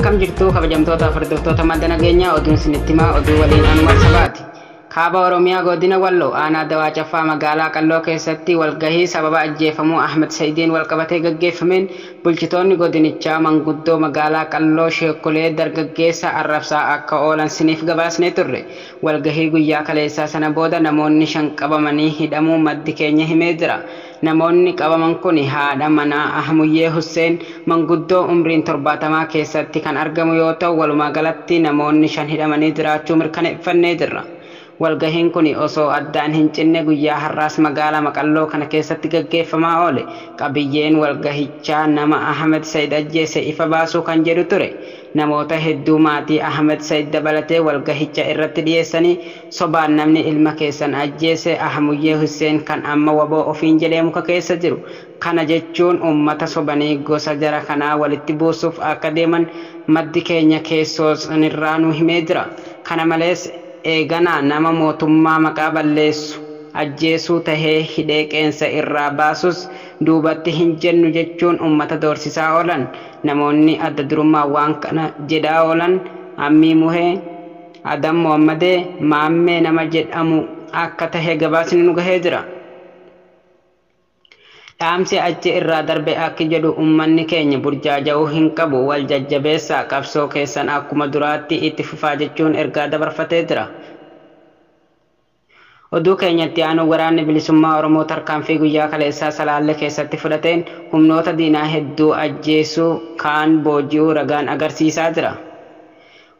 Akkam jirtu kabajamtoota hordoftoota madda nageenyaa oduun isinitti himaa oduu waliin Anwar Sabaati. Kaaba Oromiyaa godina Walloo aanaa Dawaa Caffaa magaalaa Qalloo keessatti walgahii sababa ajjeefamuu Ahmed Sa'idiin walqabatee gaggeeffameen bulchitoonni godinichaa manguddoo magaalaa Qalloo sheekolee dargaggeessa arrabsaa akka oolan siniif gabaasnee turre. Walgahii guyyaa kaleessaa sana booda namoonni 5 qabamanii hidhamuu maddi keenya himee jira. Namoonni qabaman kun haadha manaa Ahmuyyee Husseen manguddoo umriin 70 keessatti kan argamu yoo ta'u walumaa galatti namoonni 5 hidhamanii jiraachuu mirkaneeffannee jirra. Walgahiin kun osoo addaan hin cinne guyyaa har'aas magaalaa Maqalloo kana keessatti gaggeeffamaa oole. Qabiyyeen walgahichaa nama Ahmed Said ajjeese ifa baasuu kan jedhu ture. Namoota hedduu maatii Ahmed Said dabalatee walgahicha irratti dhiyeessanii sobaan namni ilma keessan ajjeese Ahmuyyee Husseen kan amma waboo ofiin jedhee muka keessa jiru. Kana jechuun uummata sobanii gosa jara kanaa walitti buusuuf akka deeman maddi keenya keessoo sanirraa nu himee jira. Kana malees eeganaa nama mootummaa maqaa balleessu ajjeesuu tahee hidhee qeensa irraa baasus duubatti hin jennu jechuun uummata doorsisaa oolan. Namoonni adda durummaa waan kana jedhaa oolan Ammii Muhee, Adam Mohammadee, Maammee nama jedhamu akka tahe gabaasni nu gahee jira. Dhaamsi achi irraa darbe akki jedhu uummanni keenya burjaaja'uu hin qabu wal jajjabeessaa qabsoo keessan akkuma duraatti itti fufaa jechuun ergaa dabarfatee jira. Oduu keenyatti aanu waraanni bilisummaa Oromoo tarkaanfii guyyaa kaleessaa Salaalee keessatti fudhateen humnoota diinaa hedduu ajjeesuu kaan booji'uu ragaan agarsiisaa jira.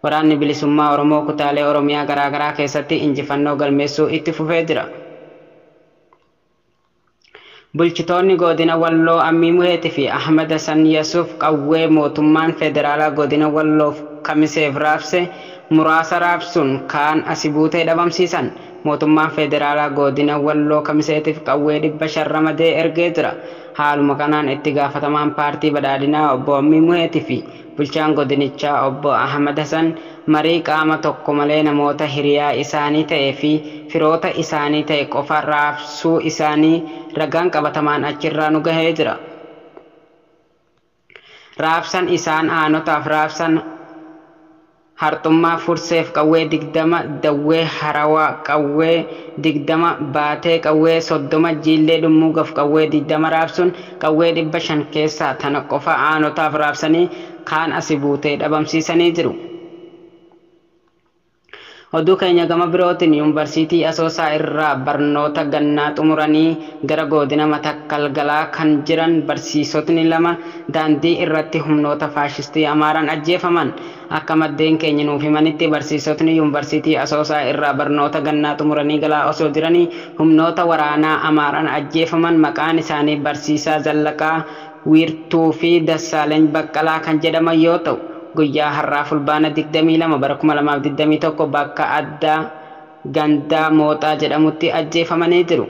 Waraanni bilisummaa Oromoo kutaalee Oromiyaa garaagaraa keessatti injifannoo galmeessuu itti fufee jira. Bulchitoonni godina Walloo Ammii Muheetii fi Ahmed Hassan Yasuuf qawwee mootummaan federaalaa godina Walloof kamiseef raabse muraasa raabsuun kaan asii buutee dhabamsiisan. Mootummaan federaalaa godina Walloo kamiseetiif qawwee 500 ramadee ergee jira. Haaluma kanaan itti gaafatamaan paartii badhaadhinaa obbo Ammii Muheetii fi bulchaan godinichaa obbo Ahmed Hassan marii qaama tokko malee namoota hiriyaa isaanii ta'ee fi firoota isaanii ta'e qofa raabsuu isaanii ragaan qabatamaan achirraa nu gahee jira. Raabsan isaan aanotaaf raabsan Harxummaa Furseef qawwee 20, Dawwee Harawaa qawwee 20, Baatee qawwee 30, Jiillee Dhummuugaaf qawwee 20 raabsuun qawwee 500 keessaa tana qofa aanotaaf raabsanii kaan asii buutee dhabamsiisanii jiru. Oduu keenya gama birootiin yuunivarsiitii Asoosaa irraa barnoota gannaa xumuranii gara godina Matakkal galaa kan jiran barsiisotni 2 daandii irratti humnoota faashistii Amaaraan ajjeefaman. Akka maddeen keenya nuuf himanitti barsiisotni yuunivarsiitii Asoosaa irraa barnoota gannaa xumuranii galaa osoo jiranii humnoota waraanaa Amaaraan ajjeefaman maqaan isaanii Barsiisaa Zallaqaa Wiirtuu fi Dassaaleny Baqqalaa kan jedhaman yoo ta'u guyyaa har'aa fulbaana 22 bara 2021 bakka addaa gandaa Mooxaa jedhamutti ajjeefamanii jiru.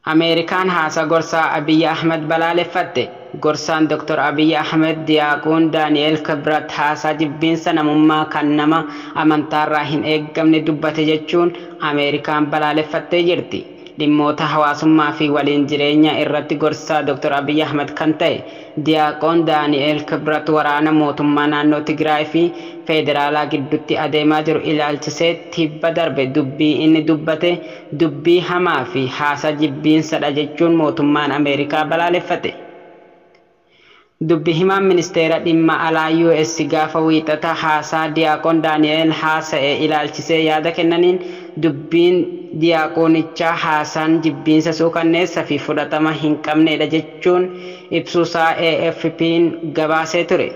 Ameerikaan haasaa gorsaa Abiyyi Ahmed balaaleffatte. Gorsaan Dr. Abiyyi Ahmed Diyaaqoon Daani'el Kibrat haasaa jibbiinsa namummaa kan nama amantaarraa hin eeggamne dubbate jechuun Ameerikaan balaaleffattee jirti. Dhimmoota hawaasummaa fi waliin jireenya irratti gorsaa Dr. Abiyyi Ahmed kan ta'e Diyaaqoon Daani'el Kibrat waraana mootummaa naannoo Tigraay fi federaalaa gidduutti adeemaa jiru ilaalchisee tibba darbe dubbii inni dubbate dubbii hamaa fi haasaa jibbiinsadha jechuun mootummaan Ameerikaa balaaleffate. Dubbi himaan ministeera dhimma alaa US gaafa wiixata haasaa Diyaaqoon Daani'el haasa'e ilaalchisee yaada kennaniin dubbiin diyaaqoonichaa haasaan jibbiinsa suukanneessa fi fudhatama hin qabnedha jechuun ibsuusaa AFP'n gabaasee ture.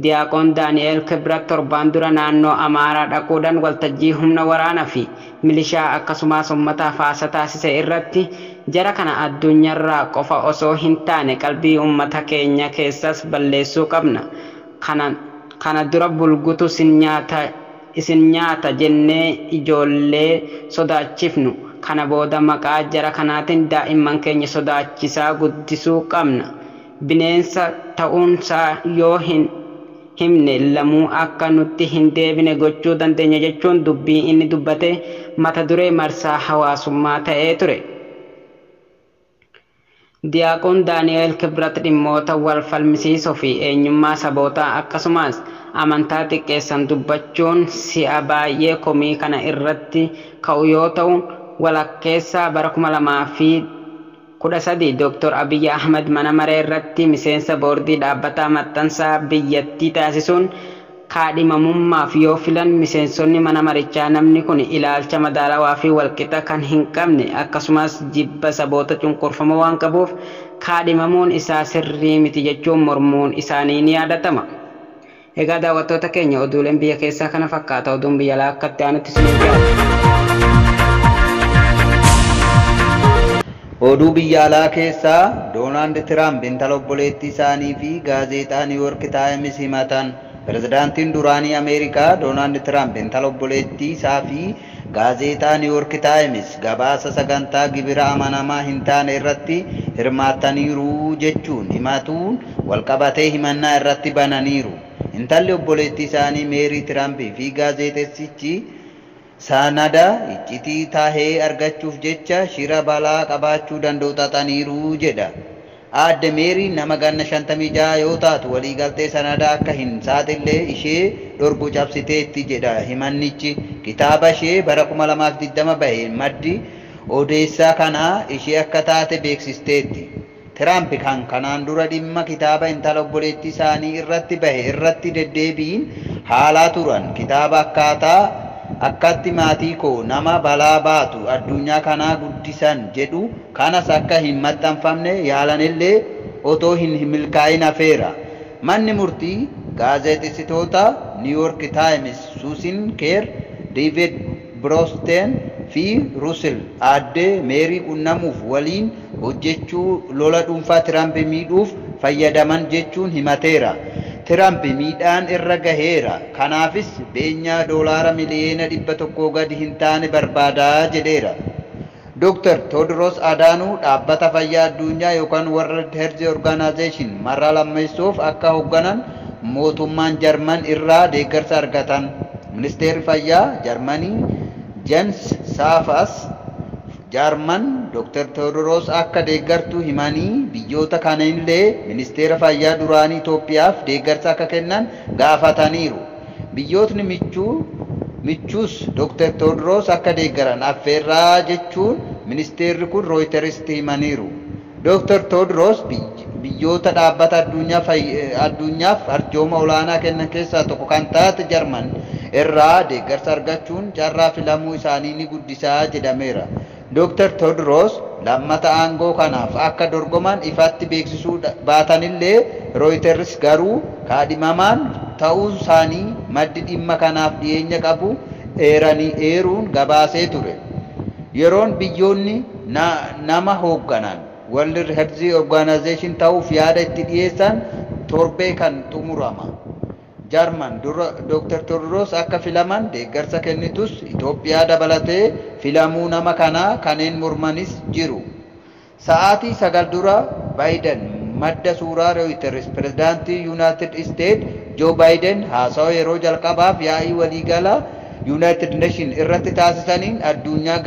Diyaaqoon Daani'el Kibrat torbaan dura naannoo Amaaraa dhaquudhaan waltajjii humna waraanaa fi milishaa akkasumas uummataaf haasaa taasise irratti jara kana addunyaarraa qofa osoo hin taane qalbii uummata keenya keessas balleessuu qabna. Kana dura bulgutu isin nyaata jennee ijoollee sodaachifnu. Kana booda maqaa jara kanaatiin daa'imman keenya sodaachisaa guddisuu qabna. Bineensa ta'uunsaa yoo hin himne lamuu akka nutti hin deebine gochuu dandeenya jechuun dubbii inni dubbate mata duree marsaa hawaasummaa ta'ee ture. Diyaaqoon Daani'eel Kibrat dhimmoota wal falmisiisoo fi eenyummaa sabootaa akkasumas amantaa xiqqeessan dubbachuun si'a baay'ee komii kana irratti ka'u yoo ta'u, walakkeessa bara 2013 Dr. Abiyyi Ahmad mana maree irratti miseensa boordii dhaabbata maxxansaa biyyattii taasisuun kaadhimamummaaf yoo filan, miseensonni mana marichaa namni kun ilaalcha madaalawaa fi walqixa kan hin qabne akkasumas jibba saboota cunqurfamoo waan qabuuf kaadhimamuun isaa sirrii miti jechuun mormuun isaanii ni yaadatama. Egaa daawwattoota keenya, oduuleen biyya keessaa kana fakkaata. Oduun biyya alaa akka itti aanutti isiniif dhiyaata. Oduu biyya alaa keessaa, Doonaald Tiraamp intala obboleettii isaanii fi gaazexaa New York Times himatan. Pirezidaantiin duraanii Ameerikaa Doonaald Tiraamp intala obboleettii isaa fi gaazexaa New York Times gabaasa sagantaa gibira amanamaa hin taane irratti hirmaataniiru jechuun himatuun walqabatee himannaa irratti bananiiru. Intalli obboleettii isaanii Meerii Tiraamp fi gaazexeessichi sanada iccitii tahee argachuuf jecha shira balaa qabaachuu danda'u xaxaniiru jedha. Aadde Meerii nama ganna 56 yoo taatu, waliigaltee sanada akka hin saaxille ishee dhorku cabsiteetti jedha himannichi. Kitaaba ishee bara 2020 bahe maddi odeessaa kanaa ishee akka taate beeksisteetti. Tiraamp kan kanaan dura dhimma kitaaba intala obboleettii isaanii irratti bahe irratti deddeebiin haalaa turan, kitaaba "Akkaataa akkatti maatii koo nama balaa baatu addunyaa kanaa guddisan" jedhu kanas akka hin maxxanfamne yaalanillee otoo hin milkaa'in hafeera. Manni murtii gaazexeessitoota New York Times Suusin Keer, David Brosteen fi Russell aadde Meerii qunnamuuf waliin hojjechuu lola dhuunfaa Tiraamp miidhuuf fayyadaman jechuun himateera. Tiraamp miidhaan irra gaheera. Kanaafis beenyaa doolaara miliyoona 100 gadi hin taane barbaadaa jedheera. Dr. Tewodros Adaanuu Dhaabbata Fayyaa Addunyaa yookaan World Health Organization marraa lammeessuuf akka hoogganan mootummaan Jarman irraa deeggarsa argatan. Ministeerri Fayyaa Jarmanii Jens Saafas Jaarman Dr. Tewodros akka deeggartu himanii, biyyoota kanillee ministeera fayyaa duraanii Itoophiyaaf deeggarsa akka kennan gaafataniiru. Biyyootni michuu michuus Dr. Tewodros akka deeggaran affeerraa jechuun ministeerri kun Rooyitersitti himaniiru. Dr. Tewodros biyyoota dhaabbata addunyaaf arjooma olaanaa kennan keessaa tokko kan taate Jarman irraa deeggarsa argachuun carraa filamuu isaanii ni guddisaa jedhameera. Dr. Tewodros lammata aangoo kanaaf akka dorgoman ifatti beeksisuu baatanillee, Reuters garuu kaadhimamaan ta'uu isaanii maddi dhimma kanaaf dhiyeenya qabu eeranii eeruun gabaasee ture. Yeroon biyyoonni nama hoogganan World Health Organization ta'uuf yaada itti dhiyeessan torbee kan xumurama. Jarman dura Dr. Tewodros akka filaman deeggarsa kennitus, Itoophiyaa dabalatee filamuu nama kanaa kanneen mormanis jiru. Sa'aatii 9 dura Baayiden, madda suuraa Reuters. Pirezidaantii Yuunaayitid Isteet Joo Baayiden haasawa yeroo jalqabaaf yaa'ii waliigalaa United Nation irratti taasisaniin addunyaa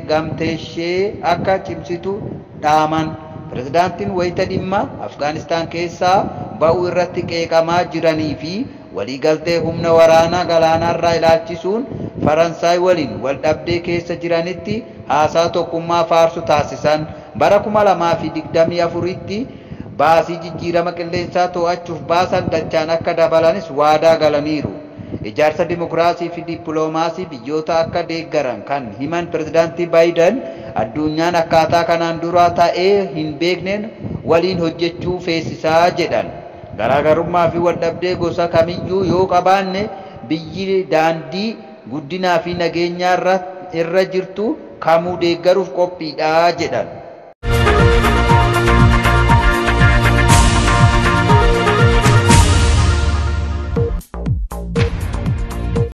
gamteeshee akka cimsitu dhaaman. Pirezidaantiin wayita dhimma Afgaanistaan keessaa ba'uu irratti qeeqamaa jiranii fi waliigaltee humna waraanaa galaanarraa ilaalchisuun Faransaay waliin wal dhabdee keessa jiranitti haasaa tokkummaa faarsu taasisan. Bara 2024tti baasii jijjiirama qilleensaa to'achuuf baasan dachaan akka dabalanis waadaa galaniiru. Ijaarsa dimokiraasii fi dippiloomaasii biyyoota akka deeggaran kan himan pirezidaantii Baayiden, addunyaan akkaataa kanaan dura ta'ee hin beekneen waliin hojjechuu feesisaa jedhan. Garaagarummaa fi waldhabdee gosa kamiyyuu yoo qabaanne, biyyi daandii guddinaa fi nageenyaa irra jirtu kamuu deeggaruuf qophiidha jedhan.